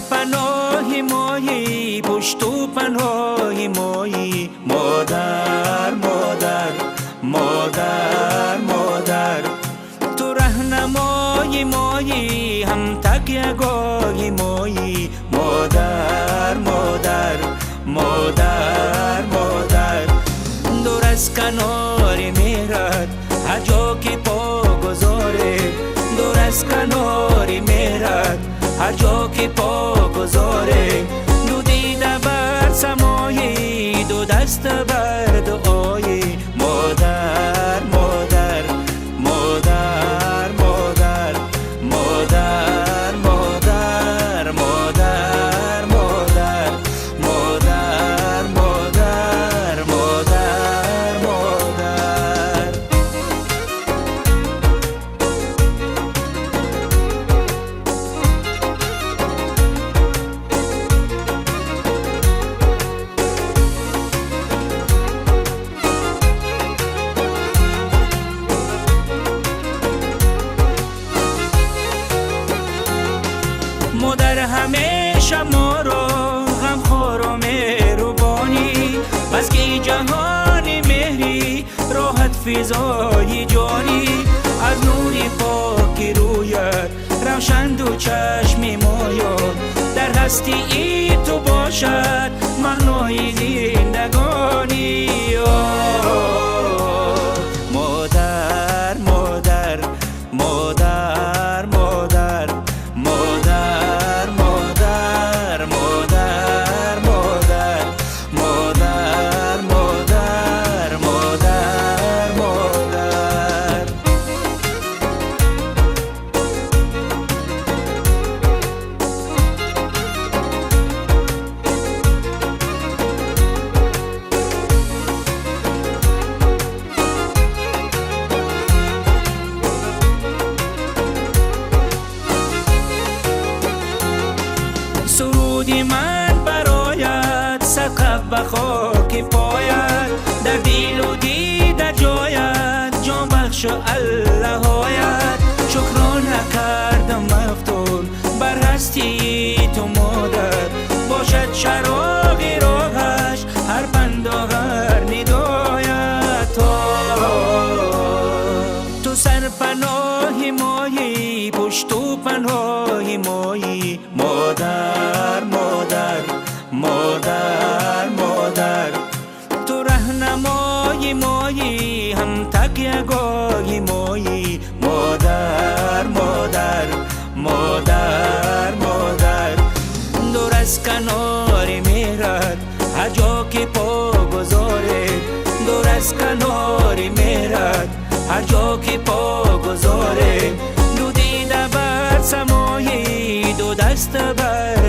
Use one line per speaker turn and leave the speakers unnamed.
Сарпаноҳи моӣ, пушту паноҳи моӣ, модар, модар, модар, модар. Ту раҳнамои моӣ, ҳам такягоҳи моӣ, модар, модар, модар, модар. Дур аз канори меҳрат ҳар ҷо ки по гузорем, дур аз канори меҳрат ҳар ҷо ки по гузорем. Ду дида бар самоӣ, ду даст бар дуоӣ, модар, модар, модар, модар, модар, модар, модар, модар, модар, модар, модар, модар. Модар ҳамеша моро ғамхору меҳрубонӣ, бас ки ҷаҳони меҳрӣ роҳат физои ҷонӣ. Аз нури поки рӯят равшан ду чашми моён, дар ҳастии ту бошад маънои зиндагонӣ. Модар, модар, модар, модар, модар, модар, модар, модар, модар, модар, модар, модар. Суруди ман барояд садқа ба хоки поят, дар дилу дида ҷоят ҷонбахшу аллаҳоят. Шукрона кардам мафтун бар ҳастии ту модар, бошад чароғи роҳаш ҳар панду ҳар нидоят. Ту сарпаноҳи моӣ, пушту паноҳи моӣ, модар, модар, модар, модар. Ту раҳнамои моӣ, ҳам такягоҳи моӣ, модар, модар, модар, модар. Дур аз канори меҳрат ҳар ҷо ки по гузорем, дур аз канори меҳрат ҳар ҷо ки по гузорем. Ду дида бар самоӣ, ду даст бар